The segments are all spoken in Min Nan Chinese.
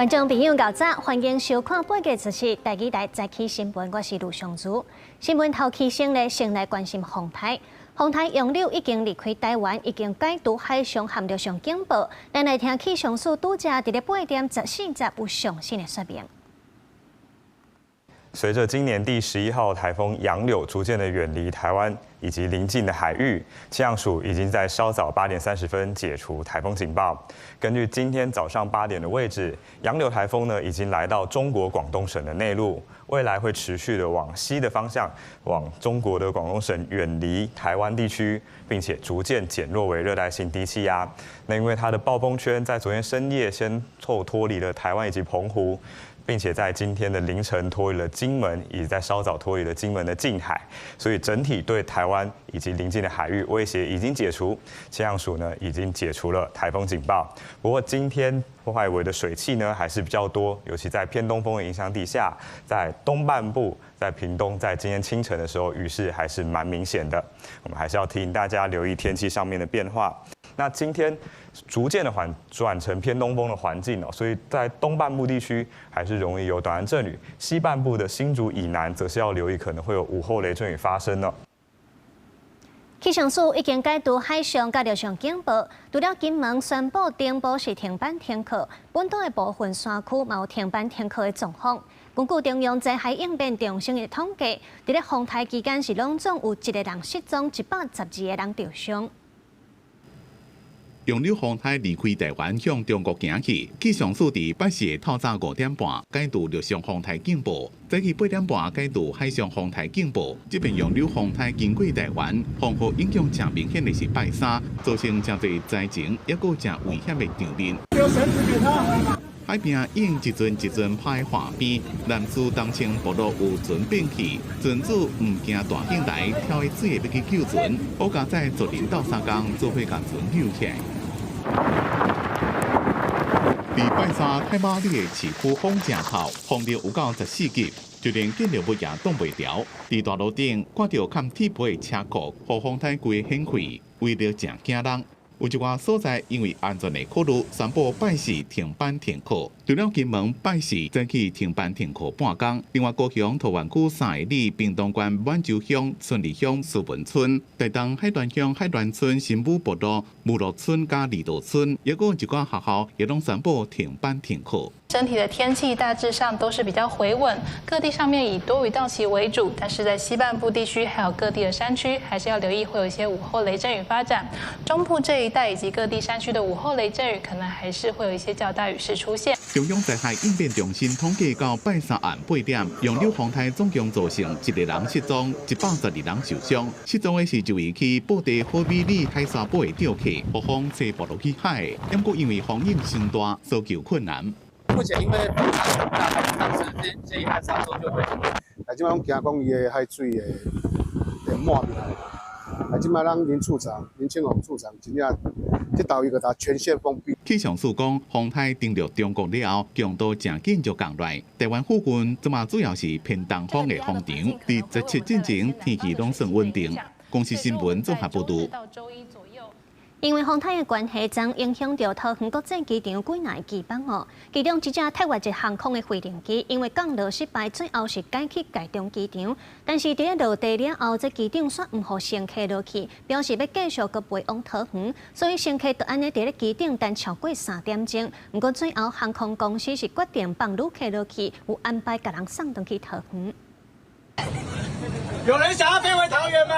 觀眾朋友，𠢕早，歡迎收看8月17台語台早起新聞，我是盧尚如。新聞頭起先咧，先來關心風颱。風颱楊柳已經離開台灣，已經解除海上和陸上警報。咱來聽氣象署拄才佇咧8點14十有上新的說明。隨着今年第11號颱風楊柳逐漸的遠離台灣以及鄰近的海域，氣象署已經在稍早8點30分解除颱風警報。根據今天早上八點的位置，楊柳颱風呢已經來到中國廣東省的內陸，未來會持續的往西的方向，往中國的廣東省遠離台灣地區，並且逐漸減弱為熱帶性低氣壓。那因為它的暴風圈在昨天深夜先後脫離了台灣以及澎湖。並且在今天的凌晨脫離了金門，以及在稍早脫離了金門的近海，所以整體對台灣以及鄰近的海域威脅已經解除。氣象署呢已經解除了颱風警報。不過今天外圍的水汽呢還是比較多，尤其在偏東風的影響底下，在東半部、在屏東，在今天清晨的時候雨勢還是蠻明顯的。我們還是要提醒大家留意天氣上面的變化。那今天逐漸的緩轉成偏東風的環境哦，所以在東半部地區還是容易有短暫陣雨，西半部的新竹以南則是要留意可能會有午後雷陣雨發生了。氣象署已經解除海上佮陸上警報，除了金門宣布頂部是停班停課，本島的部分山區嘛有停班停課的狀況。根據中央災害應變中心的統計，佇咧風颱期間是攏總有一個人失蹤，112個人著傷。楊柳風颱離開台灣向中國行去，氣象署佇拜四透早5點半解除陸上風颱警報，早起8點半解除海上風颱警報。這遍楊柳風颱經過台灣，風雨影響誠明顯的是拜三，造成誠濟災情，抑閣誠危險的場面。海邊用一陣一陣拍岸邊，南勢東涌部落有船變去，船主毋驚大興來跳入水欲去救船，好佳哉族人鬥相共做伙共船救起來。佇拜三太馬里的市區風誠透，風力有到14級，就連建築物也擋袂牢。佇大路頂掛著崁鐵皮的車庫，予風颱規個掀開，威力誠驚人。有一寡所在因為安全的考慮，宣布拜四停班停課。除了金門拜四早起停班停課半工，另外高雄桃園區三義里、屏東縣滿洲鄉、春里鄉、蘇文村、台東海端鄉海端村、新武部落、木樂村佮離島村，抑閣有一寡學校也攏宣布停班停課。整體的天氣大致上都是比較回穩，各地上面以多雲到晴為主，但是在西半部地區還有各地的山區，還是要留意會有一些午後雷陣雨發展。中部這一帶以及各地山區的午後雷陣雨，可能還是會有一些較大雨勢出現。中央災害應變中心統計到拜三暗8點，楊柳風颱總共造成一個人失蹤，112人受傷。失蹤的是一位去布袋好美里海沙堡的釣客，予風吹落去海，不過因為風湧傷大，搜救困難。目前因為風浪大，上次這一岸上之後就會。啊，這擺攏驚講伊的海水會滿入來。啊，這擺咱林處長林清鴻處長真正這島伊共全線封閉。氣象署講，風颱登陸中國了後，強度誠緊就降落來。台灣附近這馬主要是偏東風的風場，佇17進前天氣攏算穩定。公視新聞綜合報導。因為風颱的關係，將影響著桃園國際機場幾若機班哦。其中一隻泰越捷航空的飛行機，因為降落失敗，最後是改去台中機場。但是佇咧落地了後，這機長煞毋予乘客落去，表示欲繼續閣飛往桃園，所以乘客就按呢佇咧機頂等超過3點鐘。毋過最後航空公司是決定放旅客落去，有安排共人送轉去桃園。有人想要飛回桃園嗎？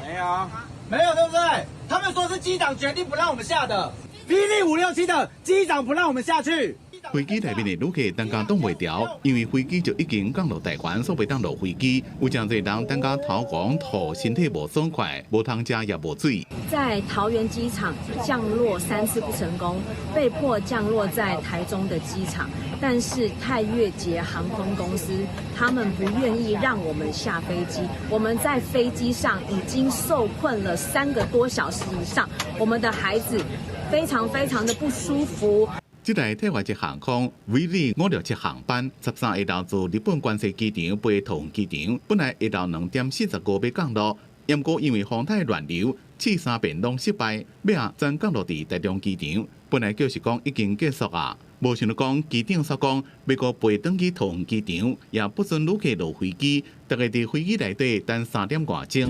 沒有。沒有，對不對？他們說是機長決定不讓我們下的，霹靂567的機長不讓我們下去。飛機內面的旅客等甲擋袂牢，因為飛機就已經降落台灣，煞袂當落飛機。有誠濟人等甲頭黃吐，身體無爽快，無通食也無水。在桃園機場降落三次不成功，被迫降落在台中的機場。但是泰越捷航空公司他們不願意讓我們下飛機，我們在飛機上已經受困了3個多小時以上，我們的孩子非常非常的不舒服。這台泰越捷航空 VZ567航班，13下晝自日本關西機場飛桃園機場，本來下晝2點45欲降落，毋過因為風颱亂流，試三遍攏失敗，尾仔轉降落佇台中機場。本來就是講已經結束啊，無想著講機長煞講欲閣飛轉去桃園機場，也不准旅客落飛機，逐家佇飛機內底等3點外鐘。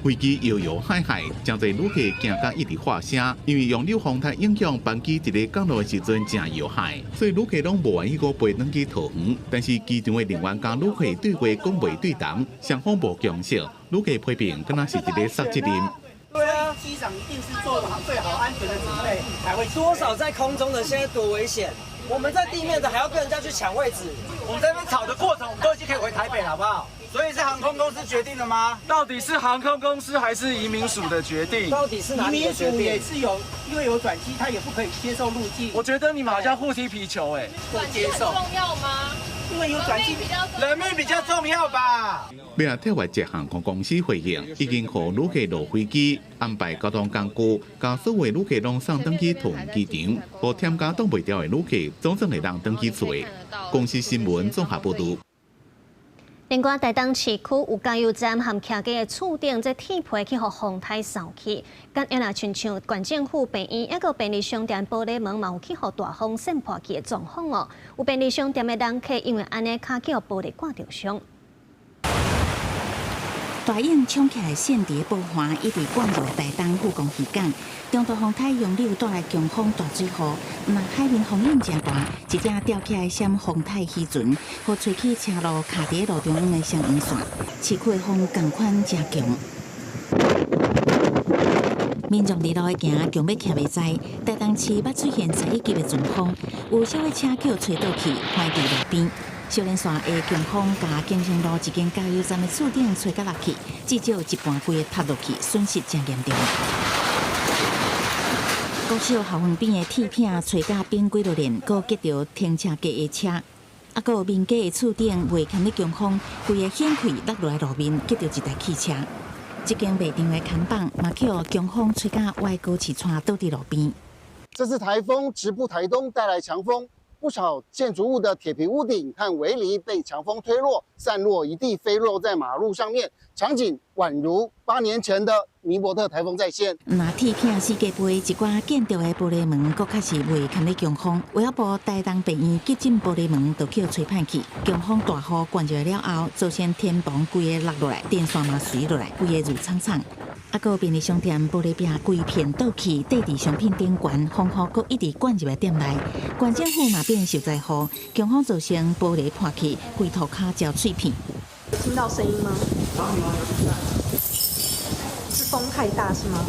飛機搖搖晃晃，誠濟旅客驚甲一直喊聲，因為楊柳風台影響班機佇咧降落的時陣誠搖晃，所以旅客攏無願意閣飛轉去桃園。但是機場的人員佮旅客對話講袂對同，雙方無共識，旅客批評敢若是佇咧捒責任。對啊，機長一定是做好最好安全的準備，才會。多少在空中的現在多危險，我們在地面的還要跟人家去搶位置。我們在那邊吵的過程，我們都已經可以回台北了，好不好？所以是航空公司決定的嗎？到底是航空公司還是移民署的決定？到底是哪裡的決定？移民署也是有，因為有轉機，他也不可以接受入境。我覺得你們好像互踢皮球，欸，哎，轉機很重要嗎？因為有轉機，人命比較重要吧？尾仔泰越捷航空公司回應，已經予旅客落飛機，安排交通工具，共所有旅客攏送轉去桃園機場，予忝甲擋袂牢的旅客總算會當轉去厝。公視新聞綜合報導。另外，台東市區有加油站和徛家的厝頂，這鐵皮去予風颱掃去，敢若親像縣政府病院，抑閣便利商店玻璃門嘛有去予大風扇破去的狀況哦。有便利商店的人客因為按呢跤去予玻璃刮著傷。大湧衝起來線佇咧報岸，一直灌入台東富岡漁港。中度風颱楊柳帶來強風大水雨，毋但海面風湧誠大，一隻吊起來閃風颱漁船，予吹去車路卡佇路中央的雙黃線，市區的風仝款誠強。民眾佇路行，強欲徛袂在。台東市捌出現11級的陣風，有小的車予吹倒去，橫佇路邊。小連線的強風，共景星路一間加油站的厝頂吹甲落去，至少一半規个塌落去，損失誠嚴重。國小校園邊的鐵片吹甲變幾落連，閣擊著停車格的車。啊，閣有民家的厝頂袂堪咧強風，規个掀開落落來路面，擊著一台汽車。這間賣場的看板嘛，予強風吹甲歪高市串倒佇路邊。這次颱風直撲台東，帶來強風。不少建築物的鐵皮屋頂和圍籬被強風推落，散落一地，飛落在馬路上面，場景宛如8年前的尼伯特颱風再現。若鐵片四界飛，一寡建築的玻璃門，閣較是袂堪咧強風。衛福部台東病院急診玻璃門都予吹歹去，強風大雨灌入來了後，造成天棚規个落落來，電線嘛隨落來，規个挐氅氅。啊，閣便利商店玻璃壁規片倒去，綴佇商品頂懸，風雨閣一直灌入來店內。縣政府嘛變受災戶，強風造成玻璃破去，規塗跤焦碎片。有聽到聲音嗎？是風太大是嗎？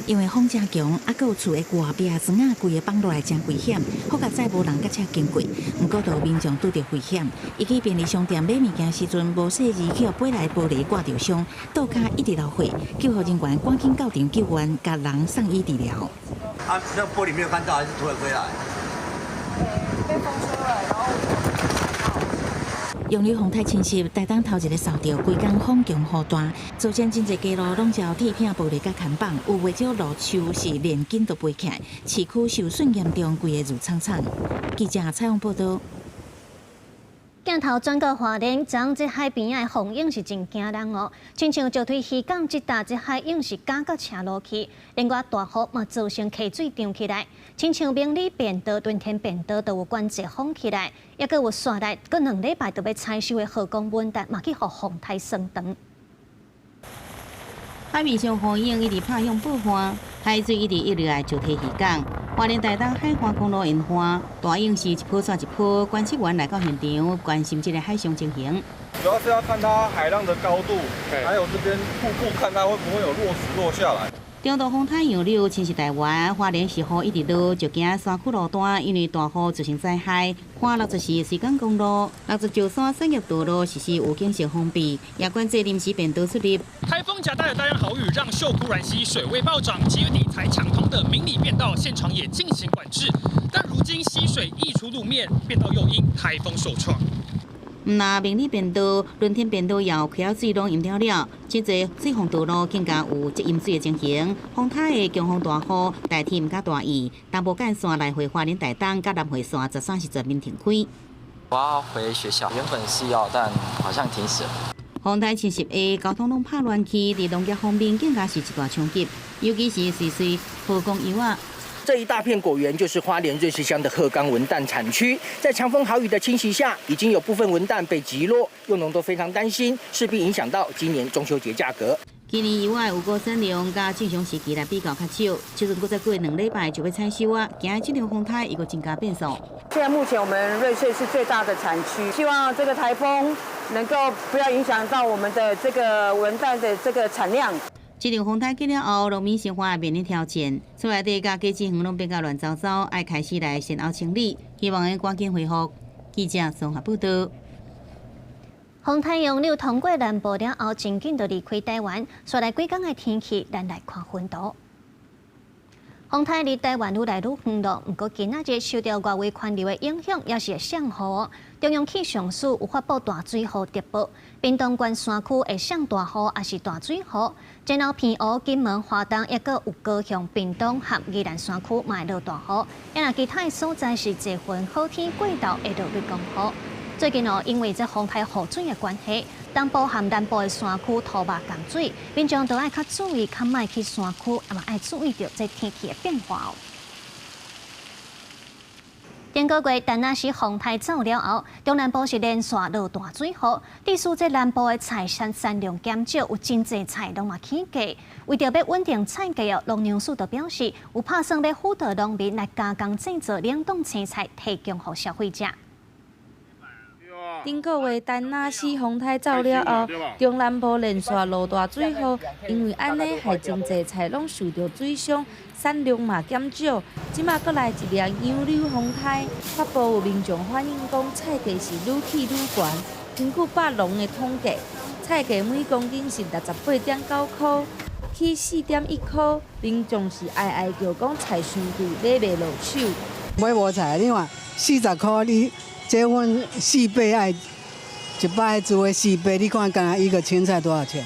因為風誠強，啊，閣有厝的外壁磚仔規个放落來，誠危險。好佳哉無人佮車經過，毋過就民眾拄著危險。伊去便利商店買物件時陣，無細意予飛來玻璃刮著傷，倒跤一直流血，救護人員趕緊到場救援，共人送醫治療。啊，那玻璃沒有看到，還是突然飛來？被風吹來，然後。楊柳風颱侵襲，台東頭一个掃著，規工風強雨大，造成真濟街路攏焦鐵片玻璃佮看板，有袂少路樹是連根都飛起來，市區受損嚴重，規个挐氅氅。記者採訪報導。鏡頭轉到花蓮，昨這海邊仔的風湧是真驚人哦，親像石梯漁港這搭這海湧是捲到車路去，另外大雨嘛造成溪水漲起來，親像明里便道、屯田便道都有管制封起來，抑閣有紲來，閣2禮拜就欲採收的禾稈文旦嘛去予風颱損斷。海面上風湧一直拍向報岸，海水一直溢入來石梯漁港。花蓮台東海岸公路沿岸，大湧是一波煞一波，觀測員來到現場，關心這个海上情形。主要是要看它海浪的高度，還有這邊瀑布，看它會不會有落石落下來。中度風颱楊柳侵襲台灣，花蓮是雨一直落，就驚山區路段因為大雨造成災害。花60是水港公路、69山產業道路實施預警性封閉，也管制臨時便道出入。颱風夾帶了大量豪雨，讓秀姑巒溪水位暴漲，7月底才搶通的明里便道現場也進行管制，但如今溪水溢出路面，便道又因颱風受創。毋但明里便道、輪天便道也有溪仔水攏淹了了，真濟水防道路更加有積淹水的情形。風颱的強風大雨，代替毋敢大意，東部幹線來回花蓮台東佮南迴線13是全面停開。我要回學校，原本是要，但好像停駛了。風颱侵襲下，交通攏拍亂去，佇農業方面更加是一大衝擊，尤其是瑞穗荷崗柚仔。這一大片果園就是花蓮瑞穗鄉的鶴岡文旦產區，在強風豪雨的侵襲下，已經有部分文旦被擊落，柚農都非常擔心，勢必影響到今年中秋節價格。今年柚仔有果產量佮正常時期來比較較少，這陣閣再過2禮拜就欲採收啊，驚這場風颱又閣增加變數。現在目前我們瑞穗是最大的產區，希望這個颱風能夠不要影響到我們的這個文旦的這個產量。這場風颱過了後，農民生活也面臨挑戰，厝內底佮果子園攏變甲亂糟糟，愛開始來善後清理，希望會趕緊恢復。記者綜合報道。風颱楊柳通過南部了後，真緊就離開台灣。紲來幾工的天氣，咱來看分圖。風颱離台灣愈來愈遠囉，毋過今仔日受著外圍環流的影響，猶是會降雨。中央氣象署有發布大水雨特報，屏東縣山區會降大雨，抑是大水雨。然後澎湖、金門、花東，抑閣有高雄、屏東和宜蘭山區嘛會落大雨。啊若其他的所在是濟雲好天過晝會落日光雨。最近哦，因為這風颱雨水的關係，東部和南部的山區土壩洪水，民眾都愛較注意，較莫去山區，也嘛愛注意著這天氣的變化哦。頂個月，陳那斯風颱走了後，中南部是連續落大水雨，致使這南部的菜產量減少，有真濟菜攏嘛起價。為著欲穩定菜價哦，農糧署就表示有拍算欲輔導農民來加工製作冷凍青菜，提供予消費者。頂個月陳那斯風颱走了後，中南部連續落大水雨，因為按呢害真濟菜攏受著水傷，產量嘛減少。這馬閣來一粒楊柳風颱，北部有民眾反映講菜價是愈起愈懸。根據百農的統計，菜價每公斤是68.9箍，起4.1箍。民眾是哀哀叫講菜傷貴，買袂落手。買無菜，你看40箍你。這阮四百愛一擺煮的四百，你看敢若一個青菜多少錢？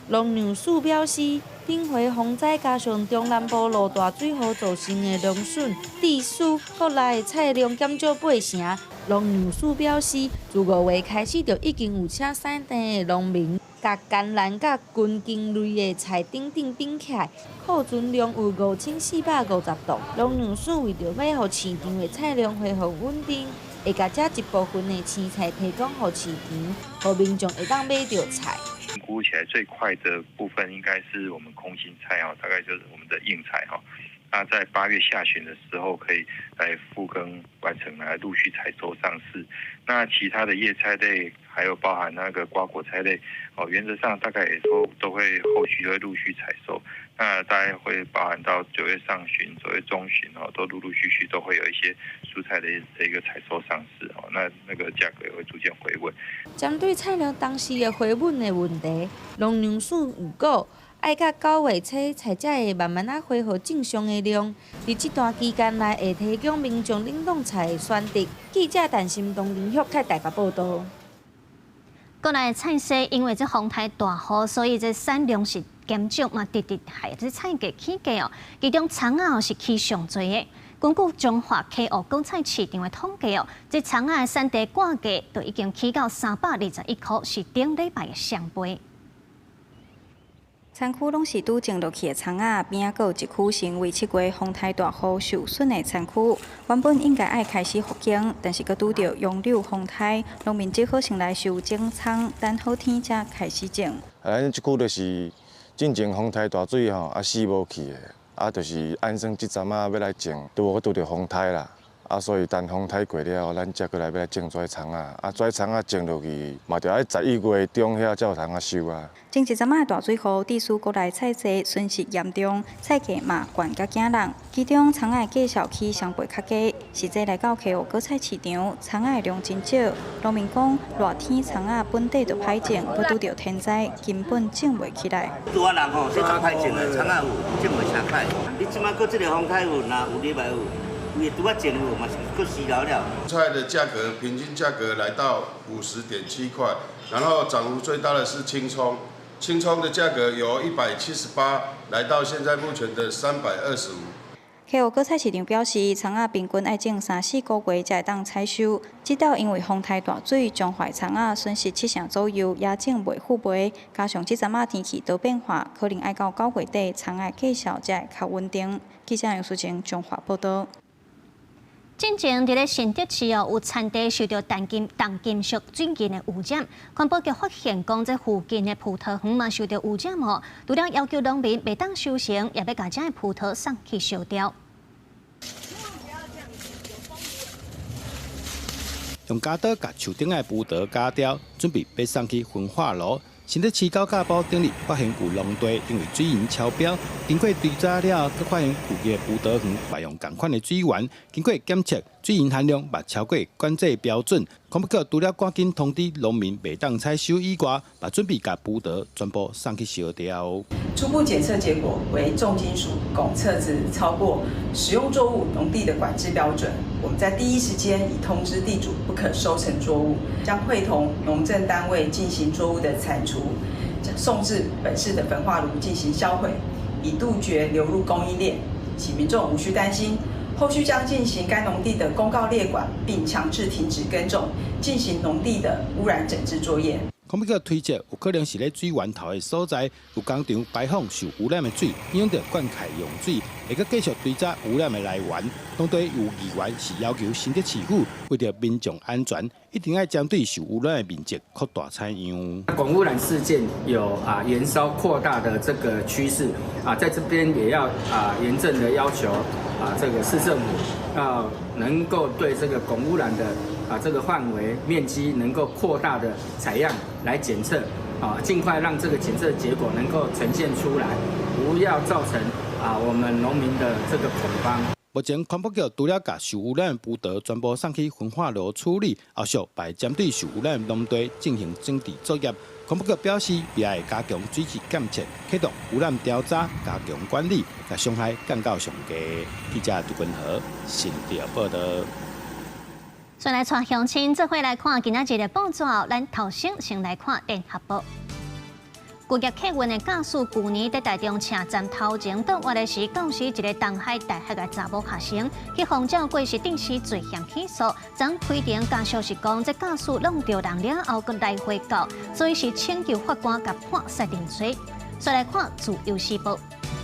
農糧署表示，頂回風災加上中南部落大水雨造成的農損，致使國內菜量減少八成。農糧署表示，自5月開始就已經有請產地的農民，共甘藍佮根莖類的菜等等頂起來，庫存量有5450噸。農糧署為著欲予市場的菜量恢復穩定，會共這一部分的青菜提供予市場，予民眾會當買著菜。估起來最快的部分應該是我們空心菜哦，大概就是我們的硬菜哈。那在8月下旬的時候可以來復耕完成，來陸續採收上市。那其他的葉菜類，還有包含那個瓜果菜類，哦，原則上大概也都會後續會陸續採收。那大概會包含到9月上旬、9月中旬哦，都陸陸續續都會有一些蔬菜的這個採收上市哦。那那個價格也會逐漸回穩。針對菜量當時的回穩的問題，農糧署預告，愛到9月初菜才會慢慢仔恢復正常的量。佇這段期間內，會提供民眾冷凍菜的選擇。記者陳心東林旭在台北報導。國內菜市因為這風颱大雨，所以這產量是減少，嘛直直害這菜價起價哦。其中蔥仔是起上濟的。根據彰化溪湖果菜市場的統計哦，這蔥仔的產地掛價就已經起到321箍，是頂禮拜的雙倍。田區攏是拄種落去的蔥仔，邊仔閣有一區成為7月風颱大雨受損的田區。原本應該愛開始復耕，但是閣拄著楊柳風颱，農民只好先來收種蔥，等好天才開始種。啊，咱這區就是進前風颱大水吼，啊死無去的，啊就是按算這陣仔欲來種，拄好拄著風颱啦。啊，所以等風颱過了後，咱才閣來欲來種跩蔥仔。啊，跩蔥仔種落去，嘛著愛11月中遐才有通啊收啊。前一陣仔大水雨，致使國內菜市損失嚴重，菜價嘛懸甲驚人。其中蔥仔價數起雙倍較低，實際來到溪湖果菜市場，蔥仔量真少。農民講，熱天蔥仔本底就歹種，閣拄著天災，根本種袂起來。拄仔人吼，這較歹種的，蔥仔有種袂啥歹。你這擺閣這个風颱有，若有禮拜有。菜的價格平均價格來到50.7塊，然後漲幅最大的是青蔥，青蔥的價格由178來到現在目前的325。溪湖果菜市场表示，葱仔平均愛種三四個月才會當採收。這道因為風颱大水將壞葱仔損失七成左右，也種袂復賣。加上這陣仔天氣多變化，可能愛到9月底，葱仔價數才會較穩定。記者楊淑晴彰化報道。進前佇咧新竹市哦，有田地受著重金屬水銀的污染，環保局發現講，這附近的葡萄園嘛受著污染哦，除了要求農民袂當收成，也欲共遮的葡萄送去燒掉。用鉸刀共樹頂的葡萄鉸掉，準備欲送去焚化爐。新竹市九甲埔頂日發現有農地因為水銀超標，經過追查了，閣發現附近的葡萄園嘛用仝款的水源，經過檢測水銀含量嘛超過管制標準。環保局除了趕緊通知農民袂當採收以外，嘛準備共葡萄全部送去燒掉。初步檢測結果為重金屬汞測值超過食用作物農地的管制標準，我們在第一時間已通知地主不可收成作物，將會同農政單位進行作物的鏟除，送至本市的焚化爐進行銷毀，以杜絕流入供應鏈，請民眾無需擔心。後續將進行該農地的公告列管，並強制停止耕種，進行農地的污染整治作業。環保局推測，有可能是咧水源頭的所在有工廠排放受污染的水，影響著灌溉用水，會閣繼續追查污染的來源。當地有議員是要求新竹市府為著民眾安全，一定愛針對受污染的面積擴大採樣。汞污染事件有延燒擴大的這個趨勢在這邊也要嚴正的要求這個市政府要能夠對這個汞污染的這個範圍面積能夠擴大的採樣來檢測，盡快讓這個檢測結果能夠呈現出來，不要造成我們農民的這個恐慌。目前環保局除了共受污染的葡萄全部送去焚化爐處理，後續會針對受污染的農地進行整治作業。環保局表示，未來會加強水質檢測，啟動污染調查，加強管理，共傷害降到上低。記者杜君和新竹報道。先來帶鄉親做伙來看今仔日的報紙，咱頭先先來看聯合報。舊業客運的駕駛，舊年佇台中車站頭前倒彎的時，撞死一个東海大學的查某學生，去予照過失致死罪嫌起訴。昨開庭家屬是講，這駕駛挵著人了後，閣來回告，所以是請求法官共判殺人罪。再來看自由時報。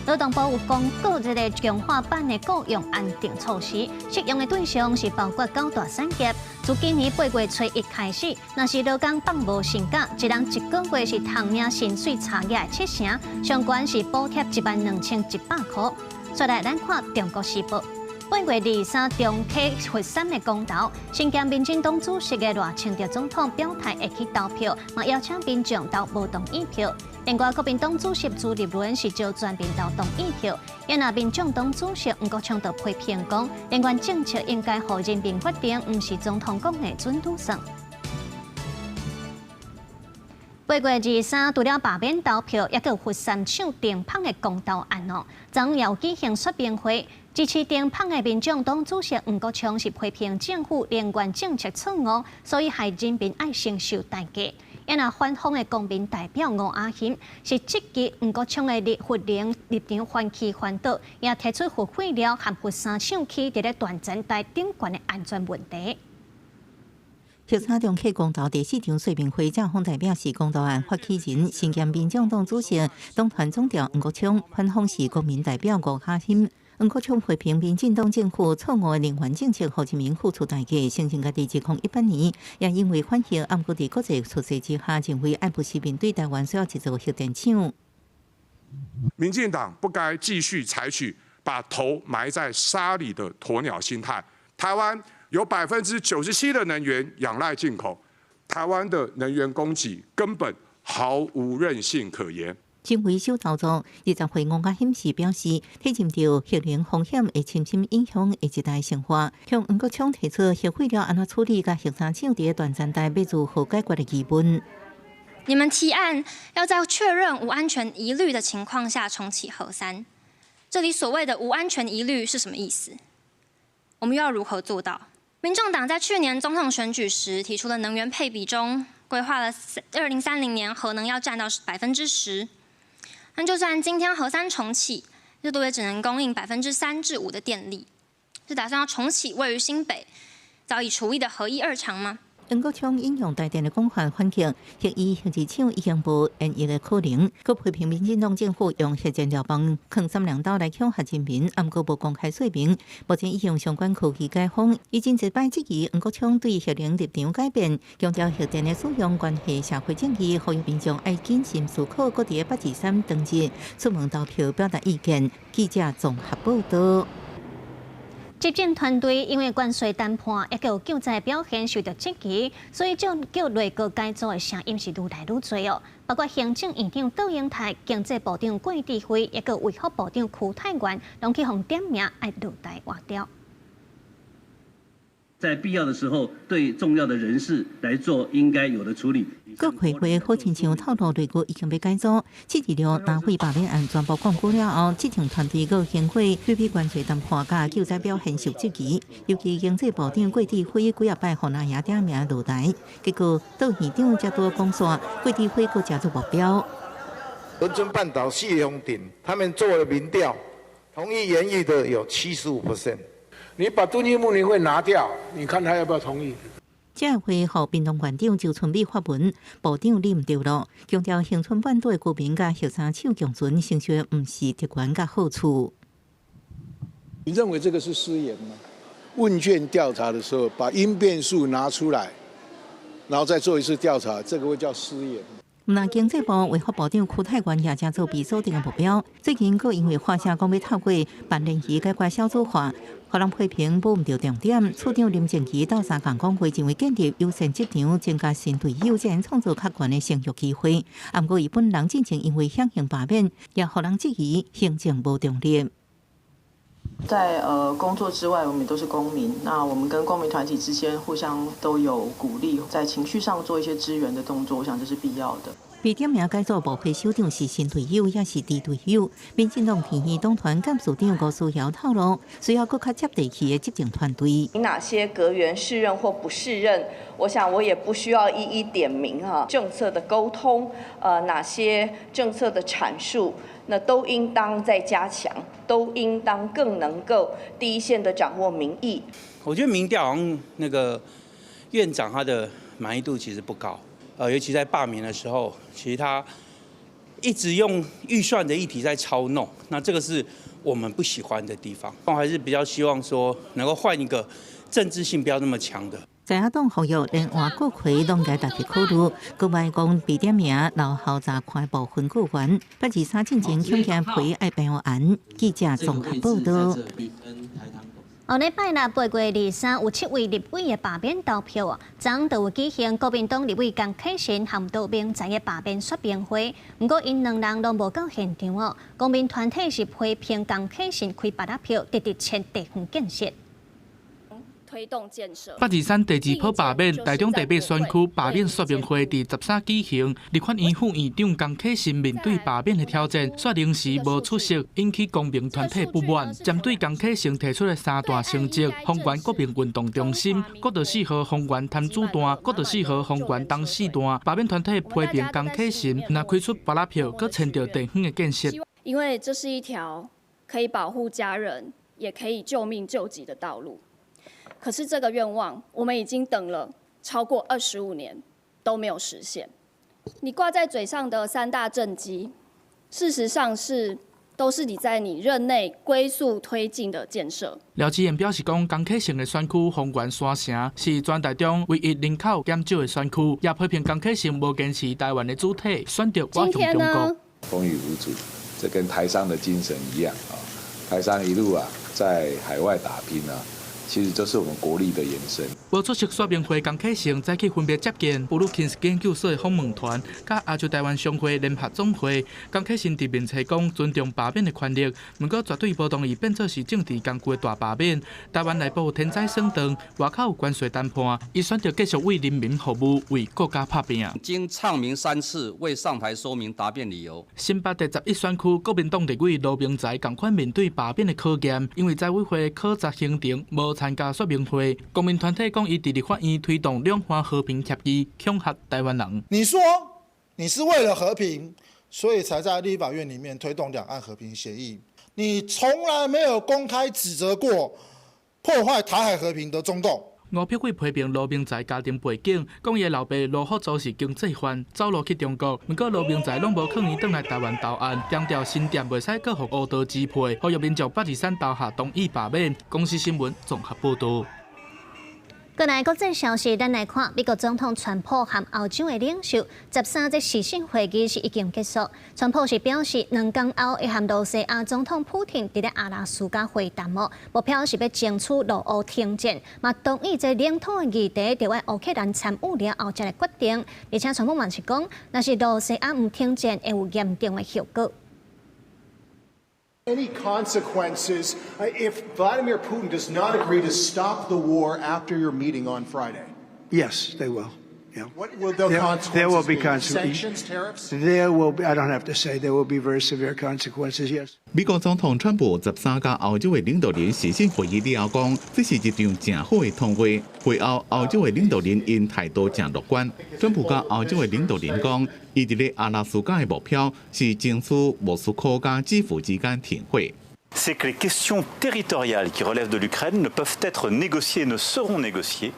勞動部有公告這个強化版的雇傭安定措施，適用的對象是包括九大產業。自今年8月初一開始，若是勞工放無薪假，一人一個月是通領薪水差額的七成，上懸是補貼12,100塊。再來，咱看中國時報。8月23中啟佛山的公投，身兼民進黨主席的賴清德總統表態會去投票，嘛邀請民眾投無同意票。另外，國民黨主席朱立倫是招全民投同意票。也若民眾黨主席黃國昌就批評講，能源政策應該予人民決定，毋是總統講的準拄算。8月23，除了罷免投票，抑閣有佛山廠停麭的公投案哦。昨昏有舉行說明會，支持停麭的民眾黨主席黃國昌是批評政府能源政策錯誤，所以害人民愛承受代價。也若反方的公民代表吳阿欣是質疑黃國昌的核能立場翻起翻倒，也提出核廢料和佛山廠區佇咧斷層帶頂懸的安全問題。核三重啟公投第四場說明會，正方代表是公投案發起人，身兼民眾黨主席、黨團總召黃國昌，反方是國民代表吳嘉欣。黃國昌批評民進黨政府錯誤的能源政策，予人民付出代價，承認家己2018年也因為反核，毋過佇國際趨勢之下，認為愛不時面對台灣需要一座核電廠。民進黨不該繼續採取把頭埋在沙裡的鴕鳥心態。台灣有97%的能源仰賴進口，台灣的能源供給根本毫無韌性可言。政委小投訴，20歲吳嘉欣時表示，體認著核能風險會深深影響下一代生活，向黃國昌提出核廢料按怎處理，佮核三廠佇斷層帶欲如何解決的疑問。你們提案要在確認無安全疑慮的情況下重啟核三，這裡所謂的無安全疑慮是什麼意思？我們又要如何做到？民眾黨在去年總統選舉時提出的能源配比中，規劃了2030年核能要佔到10%。那就算今天核三重啟，最多也只能供應3%至5%的電力。是打算要重啟位於新北早已除役的核一二廠嗎？黃國昌引用台電的講法反擊，核一、核二廠已經無延役的可能。閣批評民進黨政府用核燃料棒囥三娘刀來恐嚇人民，毋過無公開說明。目前已用相關科技解封，伊真濟擺質疑黃國昌對核能立場改變，強調核電的使用關係社會正義，呼籲民眾愛謹慎思考，閣佇八二三當日出門投票表達意見。記者綜合報道。執政團隊因為關稅談判抑閣有救災表現受到質疑，所以叫內閣改組的聲音是愈來愈濟哦。包括行政院長杜英台、經濟部長郭智輝，抑閣衛福部長邱泰源，攏去予點名愛落台換掉。在必要的時候，對重要的人事來做應該有的處理。國會會好親像透露內閣已經欲改組，726南非罷免案全部摃龜了後，執政團隊閣掀起對比關稅談判佮救災表現受質疑，尤其經濟部長郭智輝幾仔擺予阿爺點名落台，結果杜院長才拄講煞，郭智輝閣成做目標。恆春半島四鄉鎮，他們做了民調，同意延役的有75%。你把敦義睦鄰會拿掉，你看他要不要同意？這會予屏東縣長周春米發文，部長你毋對囉，強調恆春半島的居民佮核三廠共存，承受的毋是特權佮好處。你認為這個是失言嗎？問卷調查的時候，把應變數拿出來，然後再做一次調查，這個會叫失言。毋但經濟部衛福部長邱泰源也成做被鎖定的目標。最近閣因為發聲講欲透過辦聯誼解決小組化，予人批評摸毋著重點。處長林靜儀鬥相共講話，認為建立友善職場，增加新隊友，才能創造較懸的升學機會。毋過伊本人進前因為響應罷免，也予人質疑行政無中立。在工作之外，我們都是公民。那我們跟公民團體之間互相都有鼓勵，在情緒上做一些支援的動作，我想這是必要的。被點名改組部會首長是新隊友，抑是豬隊友？民進黨天興黨團幹事長吳思瑤透露，需要閣較接地氣的執政團隊。哪些閣員適任或不適任？我想我也不需要一一點名哈。政策的溝通，哪些政策的闡述，那都應當再加強，都應當更能夠第一線的掌握民意。我覺得民調好像那個院長他的滿意度其實不高。尤其在罷免的時候，其實他一直用預算的議題在操弄，那這個是我們不喜歡的地方。我還是比較希望說能夠換一個政治性不要那麼強的。在野黨呼籲連換閣揆攏該值得考慮，閣莫講被點名留後查看部分閣員，823進前恐驚批愛平案。記者綜合報道。後禮拜六8月23有七位立委的罷免投票哦，昨昏就有舉行國民黨立委江啟臣和杜明在的罷免說明會，毋過𪜶兩人攏無到現場哦。公民團體是批評江啟臣開芭樂票，直直簽地方建設。推動建設。 823第二波罷免，台中第八選區罷免說明會佇13舉行。立法院副院長江啟臣面對罷免的挑戰，卻臨時無出席，引起公民團體不滿。針對江啟臣提出的三大成績，豐原國民運動中心、國道四號豐原潭子段、國道四號豐原東四段，罷免團體批評江啟臣若開出芭樂票，閣簽著地方的建設。因為這是一條可以保護家人，也可以救命救急的道路。可是這個願望，我們已經等了超過25年都沒有實現。你掛在嘴上的三大政績，事實上是都是你在你任內龜速推進的建設。廖智賢表示講，江啟臣的選區豐原山城是全台中唯一人口減少的選區，也批評江啟臣無堅持台灣的主體，選擇轉向中國。風雨無阻，這跟台商的精神一樣啊！台商一路啊，在海外打拼啊。其實這是我們國力的延伸。無出席說明會，江啟臣早起分別接見布魯金斯研究所的訪問團，佮亞洲台灣商會聯合總會。江啟臣佇面冊講尊重罷免的權利，毋過絕對無同意變做是政治工具的大罷免。台灣內部天災損斷，外口有關稅談判，伊選擇繼續為人民服務，為國家拍拚。經唱名三次，未上台說明答辯理由。新北第11選區國民黨立委羅明才仝款面對罷免的考驗，因為在委會考察行程無參加說明會，公民團體講伊佇立法院推動兩岸和平協議，恐嚇台灣人。你說你是為了和平，所以才在立法院裡面推動兩岸和平協議。你從來沒有公開指責過破壞台海和平的中共。吳柏偉批評羅明才家庭背景，講伊老爸羅福祖是經濟犯，走路去中國。毋過羅明才攏無勸伊轉來台灣投案，強調新店袂使閣予烏道支配，呼籲民眾八二三投下同意罷免。公視新聞綜合報導。過來國際消息，咱來看美國總統川普和歐洲的領袖13這視訊會議是已經結束。川普是表示，2工後會和羅西亞總統普廷佇咧阿拉斯加會談哦，目標是欲爭取俄烏停戰，嘛同意這領土的議題，著愛烏克蘭參與了後才來決定。而且川普嘛是講，若是羅西亞毋停戰，會有嚴重的後果。 Any consequences if Vladimir Putin does not agree to stop the war after your meeting on Friday? Yes, they will. Yeah. What will the consequences There will be be? consequences. Sanctions, tariffs? There will be, I don't have to say, there will be very severe consequences, yes. 美國總統川普13佮歐洲的領導人視訊會議了後講，這是一場誠好的通話。會後，歐洲的領導人𪜶態度誠樂觀。川普佮歐洲的領導人講，伊佇咧阿拉斯加的目標是爭取莫斯科佮基輔之間停火。 C'est que les questions territoriales qui relèvent de l'Ukraine ne peuvent être négociées, ne seront négociées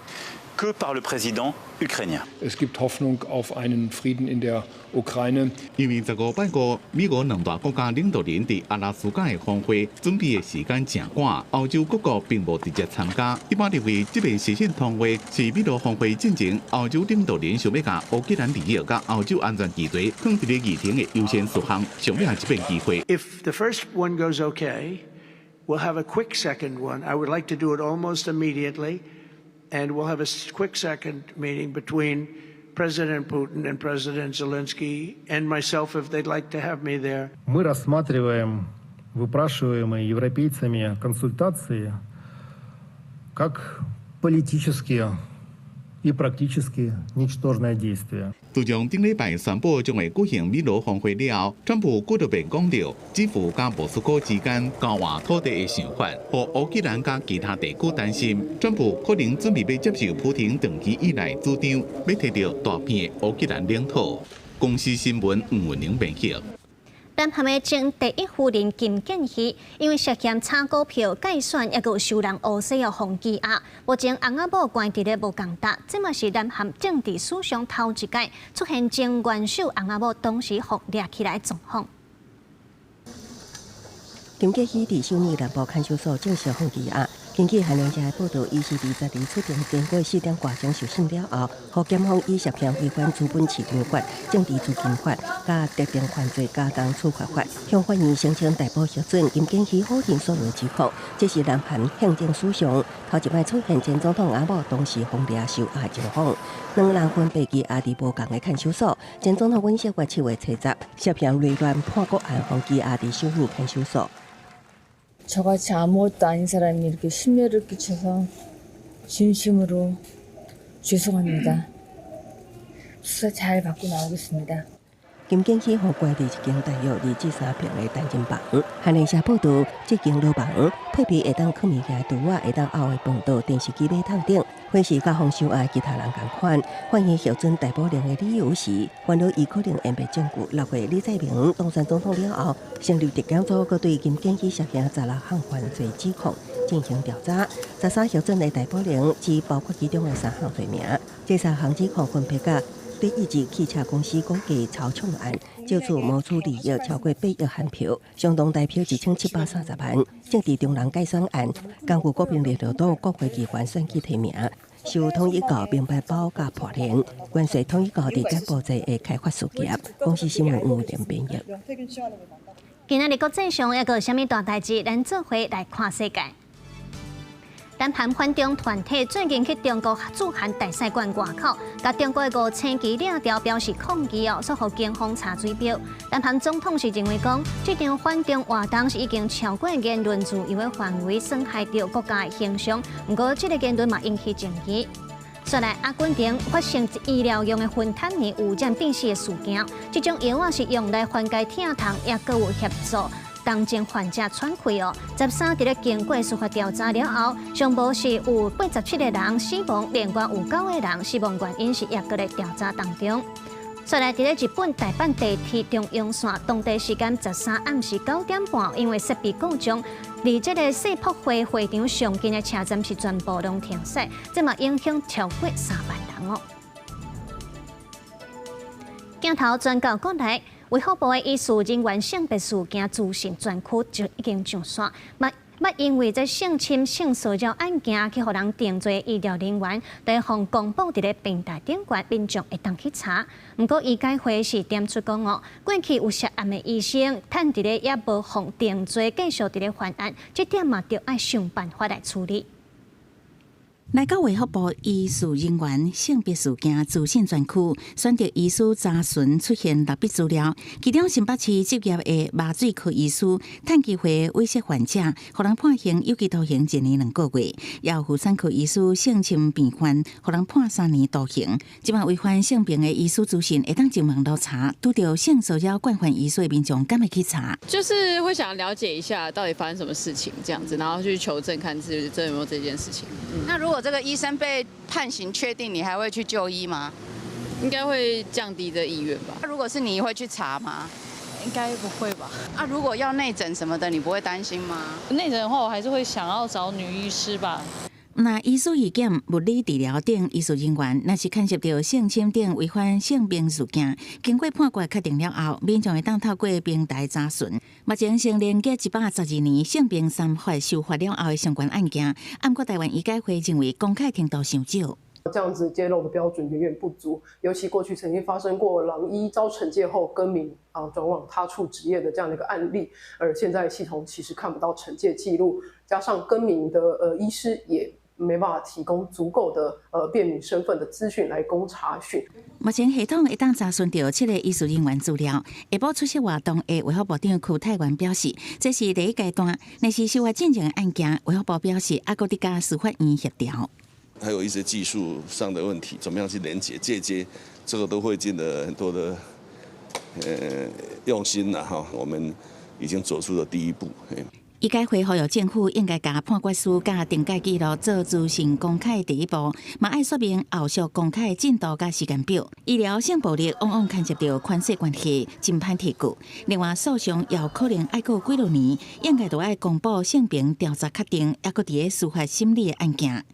que par le président ukrainien. Es gibt Hoffnung auf einen Frieden in der Ukraine. 因為15拜五，美俄兩大國家領導人佇阿拉斯加的峰會準備的時間誠趕，歐洲各國並無直接參加。一般認為，這擺視訊通話是美俄峰會進前，歐洲領導人想欲共烏克蘭利益佮歐洲安全議題放佇咧議程的優先事項，上尾一擺機會。 If the first one goes okay, we'll have a quick second one. I would like to do it almost immediately. And we'll have a quick second meeting between President Putin and President Zelensky and myself if they'd like to have me there. Мы рассматриваем выпрашиваемые европейцами консультации как политические и практически ничтожное действие. 自從頂禮拜宣布將會舉行美俄峰會了後，川普閣特別講著，基輔佮莫斯科之間交換土地的想法，予烏克蘭佮其他地區擔心。川普可能準備欲接受普廷長期以來主張，欲提著大片的烏克蘭領土。公視新聞吳文玲編譯。南韓的前第一夫人金建希，因為涉嫌炒股票蓋選，抑閣有收人烏紗予羈押。目前翁仔某關佇咧無仝搭，這嘛是南韓政治史上頭一擺出現前元首翁仔某同時予掠起來狀況。金建希佇首爾南部看守所正式予羈押。根據韓聯社的報道，伊是22出庭經過4點外鐘受審了後，予檢方以涉嫌違反資本市場法、政治資金法、佮特定犯罪加重處罰法，向法院申請逮捕核准。金建希否認所有指控，這是南韓憲政史上頭一擺出現前總統翁仔某同時予掠受押狀況。兩人分別羈押佇無仝的看守所。前總統尹錫悅7月70，涉嫌累亂叛國案，予羈押佇首爾看守所。 저같이 아무것도 아닌 사람이 이렇게 심려를 끼쳐서 진심으로 죄송합니다. 수사 잘 받고 나오겠습니다. 金建希予關佇一間大約2至3平的單間房。韓聯社報道，這間牢房配備會當囥物件的櫥仔，會當漚的飯桌、電視機馬桶等，伙食佮予收押其他人仝款。法院核准逮捕令的理由是，煩惱伊可能湮滅證據。6月李在明當選總統了後，成立特檢組，閣對金建希涉嫌16項犯罪指控進行調查。13核准的逮捕令只包括其中的三項罪名，這三項指控分別佮德意志汽車公司股價操縱案，借此謀取利益超過8億韓票，相當台票1730萬；政治中人改選案，根據國民力量黨國會議員選舉提名，受統一教名牌包佮破鏈，關稅統一教佇柬埔寨的開發事業。公視新聞吳連編譯。今仔日國際上猶閣有啥物大代誌？咱做伙來看世界。南韓反中團體最近去中國駐韓大使館外口，共中國的五星旗掠掉，表示抗議哦，煞予警方查水表。南韓總統是認為講，這場反中活動是已經超過言論自由的範圍，損害著國家的形象。毋過，這个言論嘛引起爭議。煞來，阿根廷發生醫療用的芬坦尼污染致死的事件，這種藥仔是用來緩解疼痛，抑閣有協助重症患者喘氣哦。13佇咧經過司法調查了後，上無是有87個人死亡，另外有九個人死亡原因是抑閣咧調查當中。再來佇咧日本大阪地鐵中央線，當地時間13暗時9點半，因為設備故障，離這个世博會會場上近的車站是全部攏停駛，這嘛影響超過3萬人哦。鏡頭轉到國內，衛福部的醫事人員性別事件資訊專區就已經上線，嘛捌因為這性侵、性騷擾案件去予人定罪的醫療人員，都會予公布佇咧平台頂懸，民眾會當去查。毋過醫改會是點出講哦，過去有涉案的醫生，趁佇咧猶無予定罪，繼續佇咧犯案，這點嘛著愛想辦法來處理。來到衛福部醫事人員性別事件資訊專區，選擇醫師查詢出現六筆資料，其中新北市執業的麻醉科醫師，趁機會猥褻患者，予人判刑有期徒刑1年2個月；也有婦產科醫師性侵病患，予人判3年徒刑。這擺違反性平的醫師資訊，會當上網路查，拄著性騷擾慣犯醫師的民眾，敢會去查？就是會想了解一下到底發生什麼事情，這樣子，然後去求證，看是真的有沒有這件事情。那如果這個醫生被判刑確定，你還會去就醫嗎？應該會降低這意願吧。那如果是你會去查嗎？應該不會吧。啊，如果要內診什麼的，你不會擔心嗎？內診的話，我還是會想要找女醫師吧。若醫師意見、物理治療等醫事人員，若是牽涉著性侵等違反性平事件，經過判決確定了後，民眾會當透過平台查詢。目前成連結112年性平三法修法了後的相關案件，毋過台灣醫改會認為公開程度傷少。這樣子揭露的標準遠遠不足，尤其過去曾經發生過狼醫遭懲戒後更名啊轉往他處執業的這樣的一個案例，而現在系統其實看不到懲戒記錄，加上更名的醫師也沒辦法提供足夠的辨明身份的資訊來供查詢。目前系統會當查詢著七個醫事人員資料。下晡出席活動的衛福部長邱泰源表示，這是第一階段，若是修法進前的案件，衛福部表示猶閣佇佮司法院協調。還有一些技術上的問題，怎麼樣去連接、介接，這個都費盡了很多的用心啦哈。我們已經走出了第一步。醫改會呼籲政府應該共判決書佮懲戒記錄做資訊公開第一步，嘛愛說明後續公開進度佮時間表。醫療性暴力往往牽涉著權勢關係，真歹提告。另外訴訟也有可能愛過幾落年，應該著愛公布性平調查確定，猶閣佇咧司法審理的案件。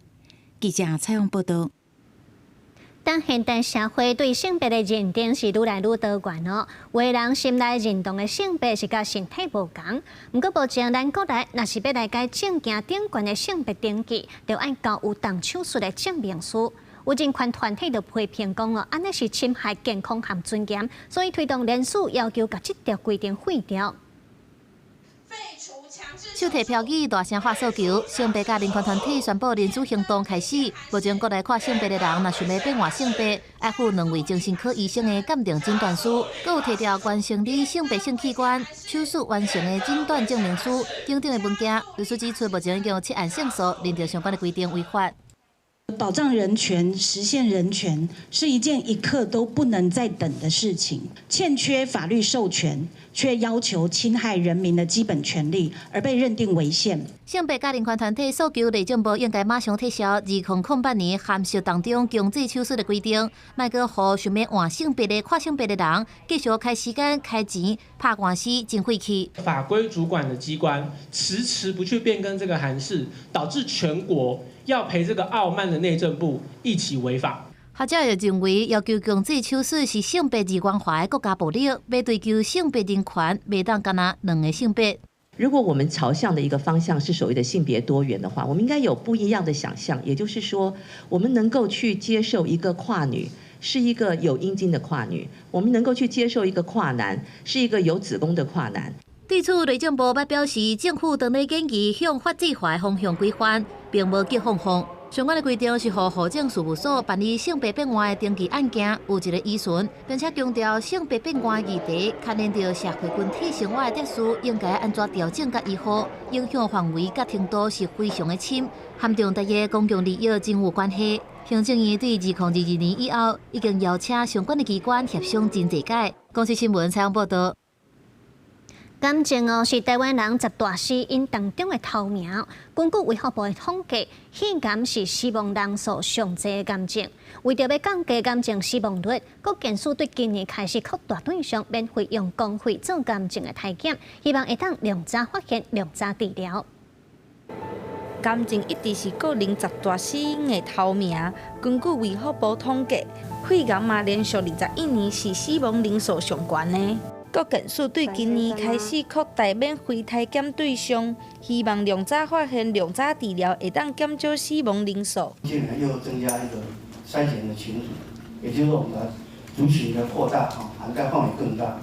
記者採訪報導。當現代社會對性別的認定是愈來愈多元哦，有的人心內認同的性別是佮身體無仝。毋過目前咱國內若是欲來改證件頂懸的性別登記，就愛交有動手術的證明書。有人權團體就批評講哦，按呢是侵害健康和尊嚴，所以推動連署要求共這條規定廢掉。手提標語大聲喊訴求，性別佮人權團體宣布連署行動開始。目前國內跨性別的人，若想欲變換性別，愛附兩位精神科醫生的鑑定診斷書，閣有提著完成你性別性器官手術完成的診斷證明書等等的文件。律師指出，目前已經有七案勝訴，認定相關的規定違法。保障人權、實現人權是一件一刻都不能再等的事情。欠缺法律授權，卻要求侵害人民的基本權利，而被認定違憲。性別佮人權團體訴求內政部應該馬上撤銷2008年函釋當中強制手術的規定，莫閣予想欲換性別的跨性別的人繼續開時間、開錢、拍官司，真費氣。法規主管的機關遲遲不去變更這個函釋，導致全國要陪這個傲慢的內政部一起違法。學者也認為，要求強制手術是性別二元化的國家暴力，欲追求性別人權，袂當干焦兩个性別。如果我們朝向的一個方向是所謂的性別多元的話，我們應該有不一樣的想象，也就是說，我們能夠去接受一個跨女是一個有陰莖的跨女，我們能夠去接受一個跨男是一個有子宮的跨男。對此，內政部捌表示，政府當咧研議向法制化的方向規範，並無激放放。相關的規定是予戶政事務所辦理性別變換的登記案件有一個依循，並且強調性別變換議題牽連著社會群體生活的特殊，應該按怎調整佮維護，影響範圍佮程度是非常的深，和重大的公共利益真有關係。行政院對2022年以後，已經邀請相關的機關協商真濟改。公視新聞採訪報導。癌症哦，是台灣人十大死因當中的頭名。根據衛福部的統計，肺癌是死亡人數上濟的癌症。為著欲降低癌症死亡率，國健署對今年開始擴大對象，免費用公費做癌症的篩檢，希望會當量早發現、量早治療。癌症一直是國人十大死因的頭名。根據衛福部統計，肺癌嘛連續21年是死亡人數上懸的。國健署對今年開始擴大免費篩檢對象，希望量早發現、量早治療，會當減少死亡人數。今年又增加一個篩檢的群組，也就是說我們的族群的擴大，涵蓋範圍更大。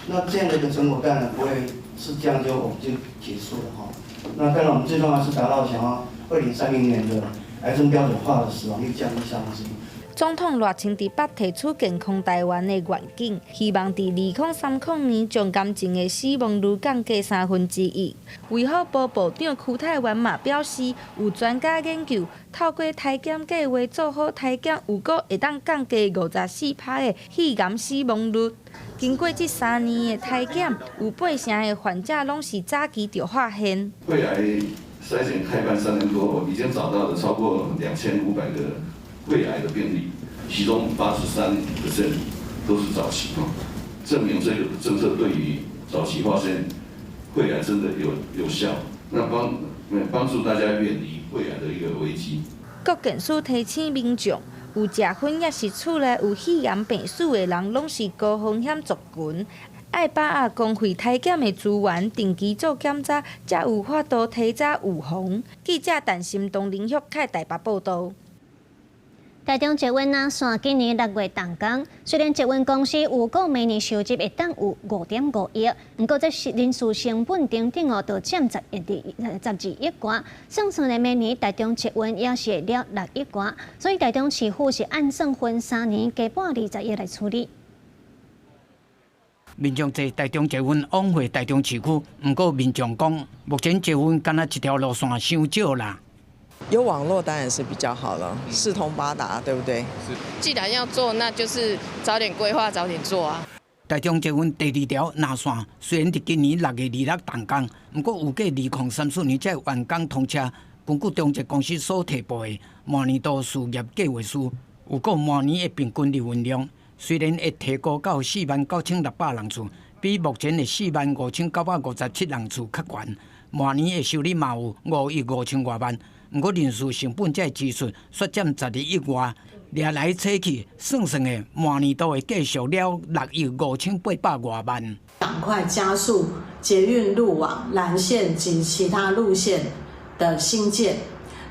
那這樣的一個成果當然不會是這樣就我們就結束了哈。那當然我們最重要是達到想要2030年的癌症標準化的死亡率降低1/3。總統賴清德捌提出健康台灣的願景，希望佇2030年將癌症的死亡率降低1/3。衛福部部長邱泰源嘛表示，有專家研究，透過篩檢計畫做好篩檢，有閣會當降低54%的肺癌死亡率。經過這3年的篩檢，有8成的患者攏是早期就發現。肺癌篩檢開辦3年多，已經找到了超過2500個肺癌的病例，其中83% 都是早期，證明這個政策對於早期發現肺癌真的有效，那幫助大家遠離肺癌的一個危機。國健署提醒民眾，有食薰抑是厝內有肺癌病史的人，攏是高風險族群，愛把握公費篩檢的資源，定期做檢查，才有法度提早預防。記者陳心東林旭凱台北報道。台中捷運藍線今年6月動工，雖然捷運公司預估每年收入會當有5.5億，毋過這是人事成本等等哦，都佔12億外。算算咧，明年台中捷運也是會了6億外，所以台中市府是按算分3年加撥20億來處理。民眾坐台中捷運往回台中市區，毋過民眾講，目前捷運敢若一條路線傷少啦。有網絡當然是比較好了，四通八達，對不對？既然要做，那就是早點規劃，早點做啊。台中捷運第二條藍線雖然佇今年6月26動工，毋過預計2034年才會完工通車。根據中捷公司所提報的明年度事業計劃書，預估明年的平均利運量雖然會提高到4萬9600人次，比目前的4萬5957人次較懸。明年的收入嘛有5億5千外萬。毋過人事成本這支出煞佔12億外，掠來扯去，算算的，明年度會繼續了6億5800外萬。趕快加速捷運路網藍線及其他路線的興建。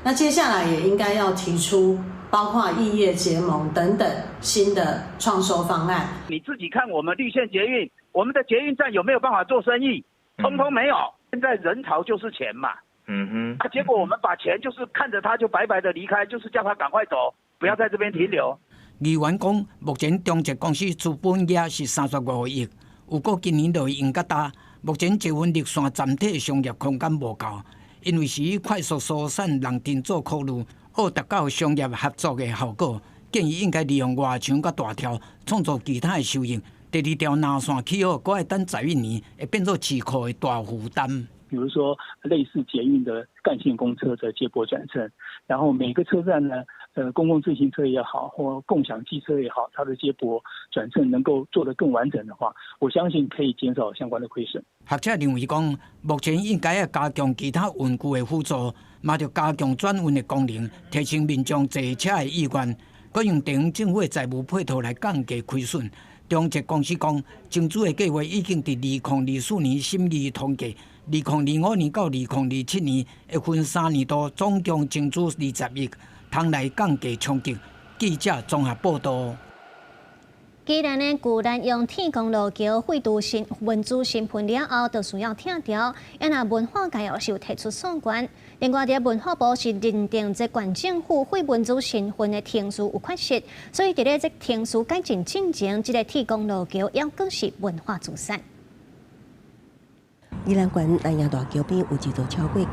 那接下來也應該要提出包括異業結盟等等新的創收方案。你自己看，我們綠線捷運，我們的捷運站有沒有辦法做生意？通通沒有。現在人潮就是錢嘛。啊，結果我們把錢就是看着他就白白的離開，就是叫他趕快走，不要在這邊停留。議員講，目前中捷公司資本額是35億，預估今年就會用較焦。目前捷運綠線暫體商業空間無夠，因為是以快速疏散人陣做考慮，欲達到商業合作的效果，建議應該利用外牆佮大跳，創造其他的收益。第二條藍線起好，閣愛等11年，會變做市庫的大負擔。比如說類似捷運的幹線公車的接駁轉乘，然後每個車站呢，公共自行車也好，或共享機車也好，它的接駁轉乘能夠做得更完整的話，我相信可以減少相關的虧損。學者認為講，目前應該要加強其他運具的輔助，嘛著加強轉運的功能，提升民眾坐車的意願，閣用地方政府的財務配套來降低虧損。中捷公司講，增資的計劃已經佇2024年審議通過。2025年到2027年會分3年度，總共增資20億，通來降低衝擊。記者綜合報道。既然呢，舊年用天公路橋廢除身文資身份了後，就需要拆掉。啊若文化界也是有提出訴願。另外，佇文化部是認定這縣政府廢文資身份的程序有缺失，所以佇咧這程序改進進前，這个天公路橋猶閣是文化資產。宜蘭縣南陽大橋邊有一座超過90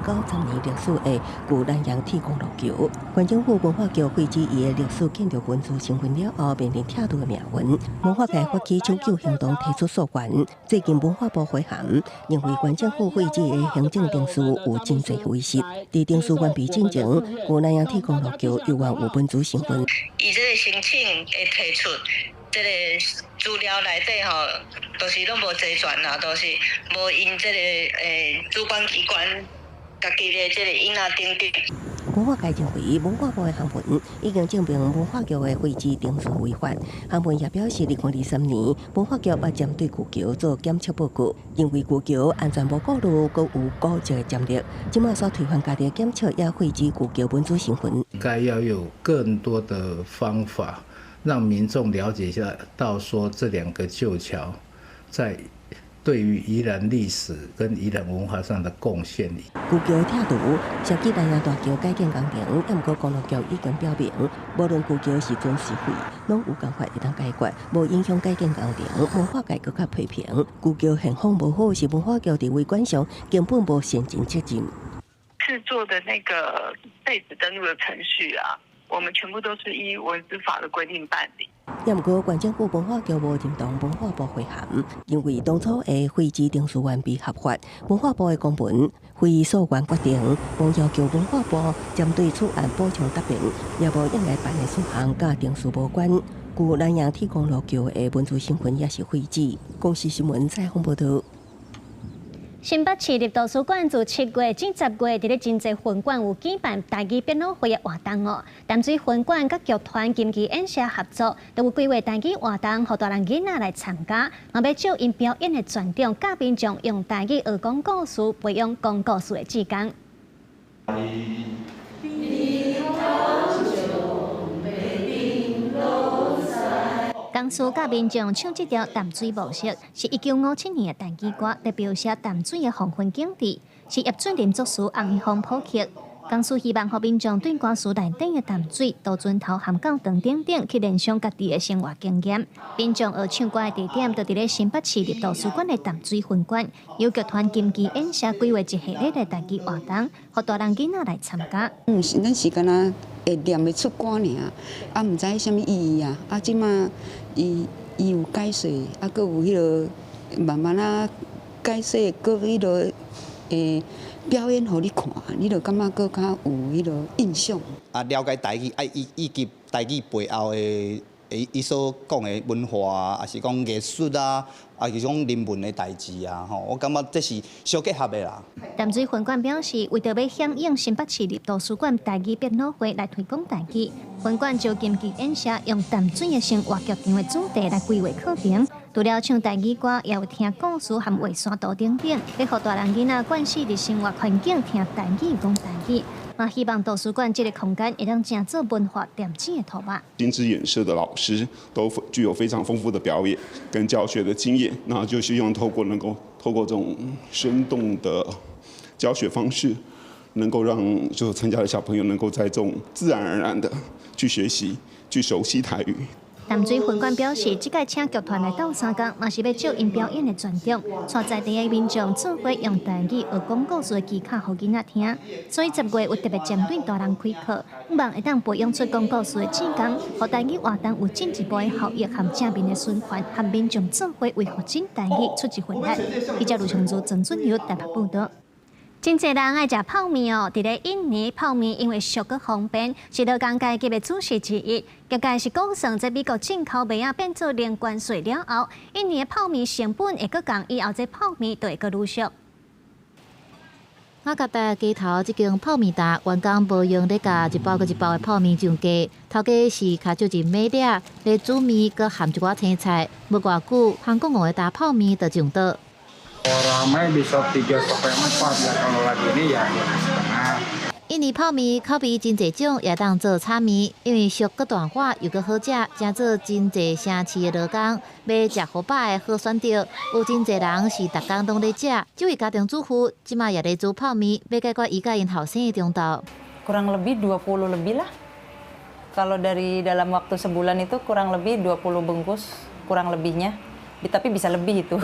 年歷史的舊南陽鐵公路橋。縣政府文化局廢止伊的歷史建築文資身份了後，面臨拆除的命運。文化界發起搶救行動，提出訴願。最近文化部回函，認為縣政府廢止的行政程序有真濟違失。佇程序完備進前，舊南陽鐵公路橋猶原有文資身份。伊這个申請的提出，這个資料內底吼，都是攏無齊全啦，都是無𪜶這个主管機關家己的這个印啊等等。文化界認為，文化部的函文已經證明文化局的廢止程序違法。函文也表示，2023年文化局捌針對舊橋做檢測報告，認為舊橋安全無顧慮，閣有古蹟的潛力。這馬煞推翻家己的檢測，也廢止舊橋文資身份。應該要有更多的方法，讓民眾了解一下，到說這兩個舊橋在對於宜蘭歷史跟宜蘭文化上的貢獻。舊橋拆除涉及南陽大橋改建工程，毋過公路局已經表明，無論舊橋是存是廢，攏有辦法會當解決，無影響改建工程。文化界閣較批評，舊橋現況無好，是文化局佇維管上根本無善盡責任。制作的那個廢止登錄的程序啊，我們全部都是依文資法的規定辦理。也毋過，縣政府文化局無認同文化部回函，認為當初的廢止程序完備合法。文化部的公文非訴願決定，無要求文化部針對此案補充答辯，也無應該辦的事項佮程序無關。舊南陽鐵公路橋的文資身份也是廢止。公視新聞採訪報導。新北市立圖書館自7月至10月，佇咧真濟分館有舉辦台語百老匯的活動哦。淡水分館佮劇團金枝演社合作，都有規劃台語活動，予大人囡仔來參加。嘛欲借𪜶表演的專長，教民眾用台語學講故事，培養講故事的志工。講師佮民眾唱這條淡水暮色，是1957年的台語歌，在描寫淡水的黃昏景致，是葉俊麟作詞，洪一峰譜曲。講師希望予民眾對歌詞內底的淡水、渡船頭、函港長等等去聯想家己的生活經驗。民眾學唱歌的地點，就佇咧新北市立圖書館的淡水分館，由劇團金枝演社規劃一系列的台語活動，予大人囡仔來參加。嗯，咱是敢若會念會出歌爾，啊，毋知啥物意義啊，啊，這馬伊有解說，啊，閣有彼个慢慢仔解說，閣彼个表演予你看，你就感覺閣較有彼个印象。啊，了解台語，啊，以及台語背後的伊所講的文化啊，抑是講藝術啊，抑是講人文的代誌啊，吼，我感覺這是相結合的啦。淡水分館表示，為著欲響應新北市立圖書館台語百老匯來推廣台語，分館就金枝演社用淡水的生活劇場的主題來規劃課程。除了唱台語歌，也有聽故事和畫山圖等等，欲予大人囡仔慣勢佇生活環境聽台語、講台語。嘛，希望圖書館這个空間會當成做文化點子的土壤。金枝演社的老師都具有非常豐富的表演跟教學的經驗，那就希望透過能夠透過這種生動的教學方式，能夠讓就參加的小朋友能夠在這種自然而然的去學習、去熟悉台語。淡水分館表示，這屆請劇團來鬥相共，嘛是欲借𪜶表演的專長，帶在地的民眾做伙用台語學講故事的技巧，予囡仔聽。所以10月有特別針對大人開課，希望會當培養出講故事的志工，予台語活動有進一步的效益和正面的循環，和民眾做伙為復振台語出一份力。記者盧長祖、曾俊友台北報導。真濟人愛食泡麵哦，佇咧印尼泡麵因為俗閣方便，是勞工階級的主食之一。業界是估算，這美國進口麥仔變做零關稅了後，印尼的泡麵成本會閣降，以後這泡麵就會閣愈俗。雅加達街頭這間泡麵店，員工無閒咧共一包閣一包的泡麵上架，頭家是跤少一馬掠咧煮麵，閣含一寡青菜，無偌久，香港五个大泡麵就上桌。 Ramai bisa 3 sampai 4 ya, kalau lagi ini ya 2,5. 印尼泡麵口味真濟種，也當做炒麵，因為俗閣大碗又閣好食，成做真濟城市的勞工欲食予飽的好選擇。有真濟人是逐工攏咧食，這位家庭主婦這馬也咧煮泡麵，欲解決伊佮𪜶後生的中晝。 Kurang lebih 20 lebih lah. Kalau dari dalam waktu sebulan itu kurang lebih 20 bungkus, kurang lebihnya. Tapi bisa lebih itu,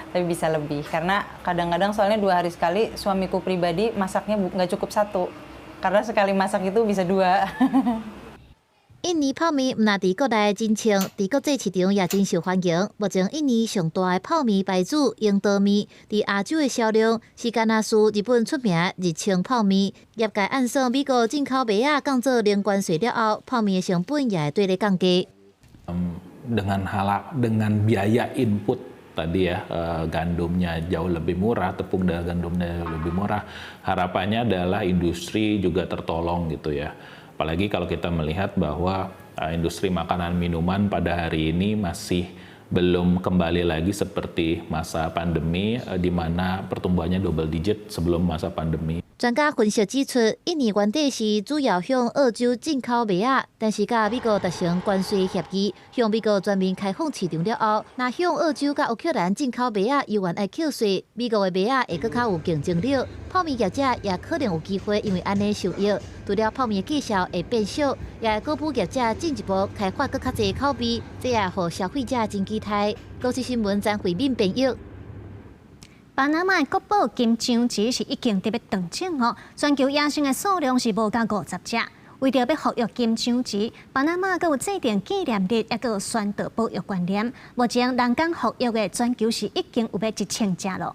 tapi bisa lebih karena kadang-kadang soalnya 2 hari sekali suamiku pribadi masaknya nggak cukup satu, karena sekali masak itu bisa dua. 印尼泡麵毋但佇國內真暢，佇國際市場也真受歡迎。目前印尼上大的泡麵牌子英多麵，佇亞洲的銷量是干焦輸日本出名日清泡麵。業界按算美國進口麥仔降做零關稅了後，泡麵的成本也會綴咧降低。 Dengan hal dengan biaya input tadi ya, gandumnya jauh lebih murah, tepung dan gandumnya lebih murah, harapannya adalah industri juga tertolong gitu ya. Apalagi kalau kita melihat bahwa industri makanan minuman pada hari ini masih belum kembali lagi seperti masa pandemi, di mana pertumbuhannya double digit sebelum masa pandemi. 專家分析指出，印尼原底是主要向澳洲進口麥仔，但是佮美國達成關稅協議，向美國全面開放市場了後，若向澳洲佮烏克蘭進口麥仔，猶原愛扣稅，美國的麥仔會閣較有競爭力，泡麵業者也可能有機會因為按呢受益。除了泡麵的價數會變少，也會鼓舞業者進一步開發閣較濟口味，這也予消費者真期待。公視新聞曾慧敏編譯。巴拿馬的國寶金章雉是已經佇欲斷種哦，全球野生的數量是無夠50隻。為著欲復育金章雉，巴拿馬閣有制定紀念日，抑閣有宣導保育觀念。目前人工復育的全球是已經有欲1000隻囉。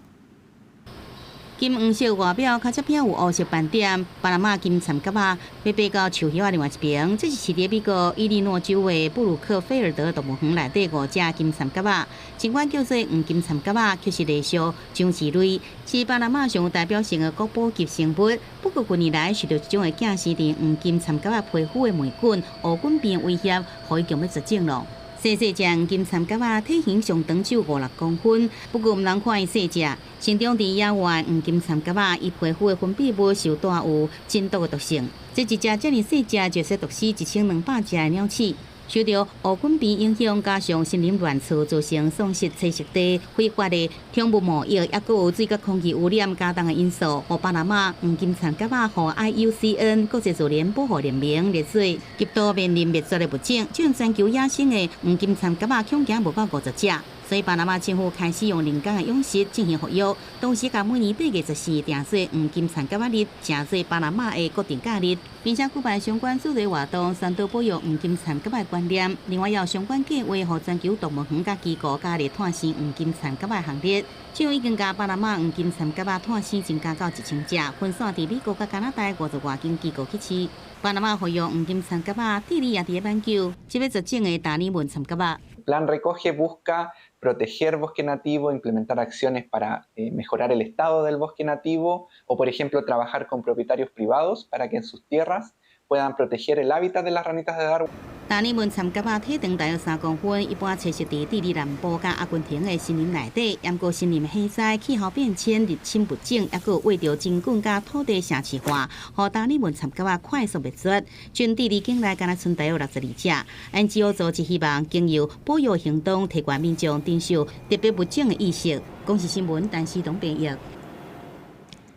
金黃色外表，尻脊骿有烏色斑點。巴拿馬金蠶蛤仔欲爬到樹葉仔另外一爿，這是飼佇美國伊利諾州的布魯克菲爾德動物園內底五隻金蠶蛤仔。儘管叫做黃金蠶蛤仔，卻是類屬章雉類，是巴拿馬上有代表性的國寶級生物。不過近年來受到一種會寄生佇黃金蠶蛤仔皮膚的黴菌烏菌病威脅，予伊強欲絕種囉。細細隻黃金蠶蛤仔體型上長只有五六公分，不過毋通看伊細隻。生長佇野外黃金蠶蛤仔，伊皮膚的分泌物受帶有真毒的毒性。這一隻遮爾細隻，就會使毒死1200隻的鳥鼠。受著烏菌病影響，加上森林亂厝造成喪失棲息地、非法的寵物貿易，抑閣有水佮空氣污染加重的因素，予巴拿馬黃金蠶蛤仔予 IUCN 國際自然保護聯盟列做極度面臨滅絕的物種，這全球野生的黃金蠶蛤仔恐驚無夠50隻。所以巴拿馬政府開始用人工的養殖進行復育，同時共每年8月14定做黃金蠶蛤仔日，成做巴拿馬的國定假日，並且舉辦相關主題活動，宣導保育黃金蠶蛤仔的觀念。另外，也有相關計劃，予全球動物園佮機構加入湠生黃金蠶蛤仔的行列。這已經共巴拿馬黃金蠶蛤仔湠生增加到1000隻，分散佇美國佮加拿大50外間機構去飼。巴拿馬復育黃金蠶蛤仔，智利也佇咧挽救這欲絕種的達爾文蠶蛤仔。 Plan Recoge busca proteger bosque nativo, implementar acciones para mejorar el estado del bosque nativo o, por ejemplo, trabajar con propietarios privados para que en sus tierras puedan proteger el hábitat de las ranitas de Darwin. 達爾文蠶蛤仔體長大約3公分，一般棲息佇智利南部佮阿根廷的森林內底。毋過森林火災、氣候變遷、入侵物種，抑閣有餵著真菌佮土地城市化，予達爾文蠶蛤仔快速滅絕。全智利境內干焦賰大約62隻。NGO 組織希望經由保育行動，提懸民眾珍惜特別物種的意識。公視新聞，陳思東編譯。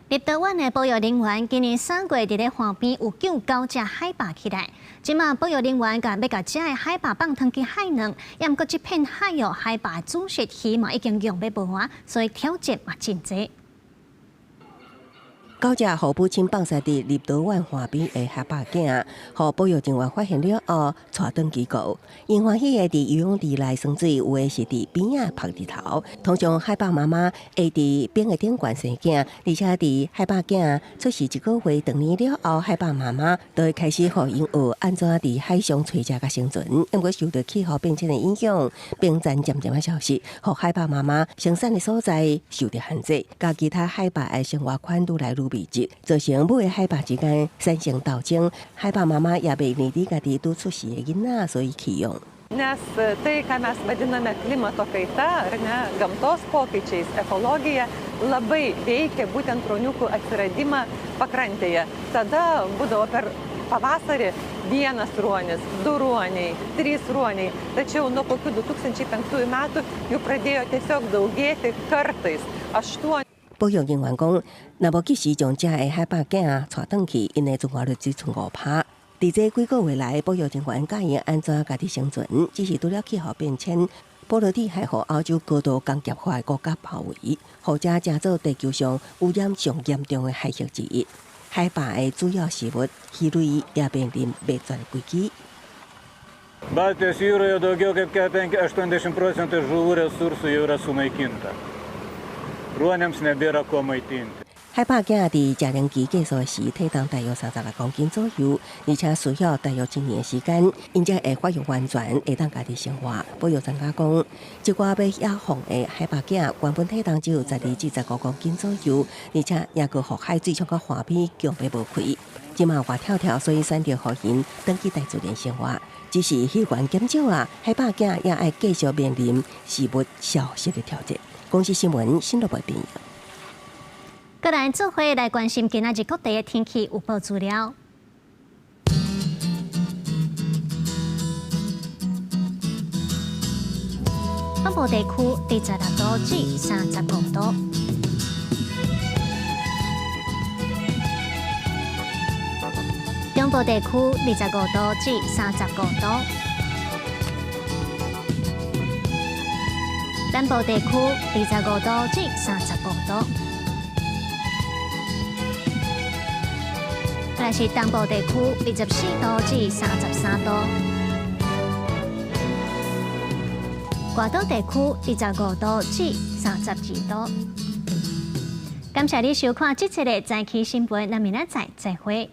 立陶宛的保育人員今年3月佇咧岸邊有救九隻海豹起來，這馬保育人員共欲共遮的海豹放轉去海卵，也毋過這片海域海豹的主食魚嘛已經用欲無完，所以挑戰嘛真濟。九隻予母親放逝佇立陶宛岸邊的海豹囝，予保育人員發現了後，帶轉機構。𪜶歡喜的佇游泳池內耍水，有的是佇邊仔曝日頭。通常海豹媽媽會佇冰的頂懸生囝，而且佇海豹囝出世一個月轉年了後，海豹媽媽就會開始予𪜶學按怎佇海上揣食佮生存。毋過受著氣候變遷的影響，冰層漸漸仔消失，予海豹媽媽生產的所在受著限制，佮其他海豹的生活圈愈來愈密集，造成母的海豹之間產生鬥爭。海豹媽媽也袂願佇家己拄出世的囡仔，所以棄養。 Nes tai, ką mes vadiname klimato kaita, ar ne, gamtos pokyčiais, ekologija, labai veikia būtent ruoniukų atsiradimą pakrantėje. Tada būdavo per pavasarį vienas ruonis, du ruoniai, trys ruoniai. Tačiau nuo kokių 2005 metų jų pradėjo tiesiog daugėti kartais aštuoni. 保育人員講，若無及時將遮的海豹囝帶轉去，𪜶的存活率只賰5%。佇這幾個月來，保育人員教𪜶按怎家己生存，只是拄著氣候變遷，波羅的海予歐洲高度工業化的國家包圍，予遮成做地球上污染上嚴重的海域之一。海豹的主要食物魚類也面臨滅絕的危機。 Baltijos jūroje daugiau kaip 80% žuvų resursų jau yra sunaikinta. Ruoniams nebėra kuo maitinti. 海豹囝佇食齡期結束時，體重大約36公斤左右，而且需要大約一年的時間，𪜶才會發育完全，會當家己生活。保育專家講，這寡欲野放的海豹囝，原本體重只有12至15公斤左右，而且猶閣予海水沖甲岸邊強欲無氣。這馬活跳跳，所以選擇予𪜶轉去大自然生活。只是資源減少啊，海豹囝也愛繼續面臨食物消失的挑戰。公視新聞新羅編譯。閣來做伙來關心今仔日各地的天氣預報資料。北部地區26度至35度。中部地區25度至35度。南部地區25度至35度。來是東部地區24度至33度，外島地區25度至32度。感謝你收看這節的早起新聞，咱明仔載再會。